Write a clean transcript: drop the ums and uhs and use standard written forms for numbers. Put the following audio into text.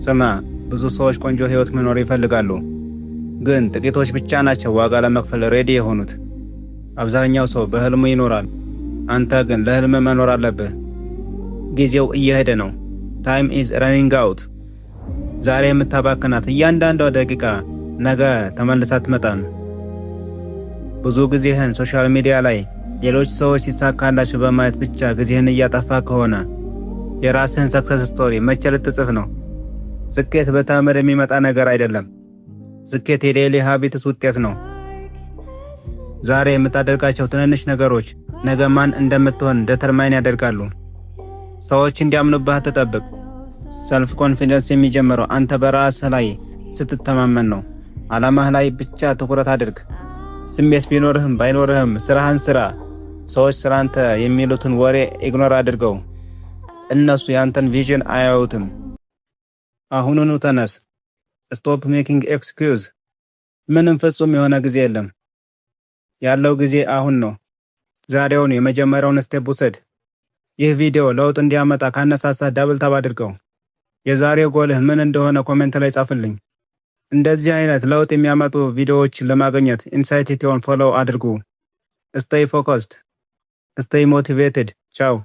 ስማ፣ ብዙ ሰዎች ቆንጆ ህይወት መኖር ይፈልጋሉ፣ ግን ጥቂቶች ብቻ ናቸው ዋጋ ለመክፈል ready የሆኑት። አብዛኛው ሰው በህልሙ ይኖራል። አንተ ግን ለህልምህ መኖር አለብህ። ጊዜው እየሄደ ነው። Time is running out። ዛሬ የምታባክናት እያንዳንዷ ደቂቃ ነገ ተመልሳ አትመጣም። ብዙ ጊዜህን social media ላይ ሌሎች ሰዎች ሲሳካላቸው በማየት ብቻ ጊዜህን እያጠፋህ ከሆነ የራስህን success story መቼ ልትጽፍ ነው? ስኬት በተአምር የሚመጣ ነገር አይደለም። ስኬት የ daily habits ውጤት ነው። ዛሬ የምታደርጋቸው ትንንሽ ነገሮች ነገ ማን እንደምትሆን determine ያደርጋሉ። ሰዎች እንዲያምኑብህ አትጠብቅ። Self confidence የሚጀምረው አንተ በራስህ ላይ ስትተማመን ነው። ዓላማህ ላይ ብቻ ትኩረት አድርግ። ስሜት ቢኖርህም ባይኖርህም ስራህን ስራ። ሰዎች ስላንተ የሚሉትን ወሬ ignore አድርገው። እነሱ ያንተን vision አያዩትም። አሁኑኑ ተነስ። Stop making excuse። ምንም ፍጹም የሆነ ጊዜ የለም። ያለው ጊዜ አሁን ነው። ዛሬውኑ የመጀመሪያውን step ውሰድ። ይህ ቪዲዮ ለውጥ እንዲያመጣ ካነሳሳህ double tap አድርገው። የዛሬው ጎልህ ምን እንደሆነ comment ላይ ጻፍልኝ። እንደዚህ አይነት ለውጥ የሚያመጡ ቪዲዮዎችን ለማግኘት Insight ኢትዮን follow አድርጉ። Stay focused, stay motivated። ቻው።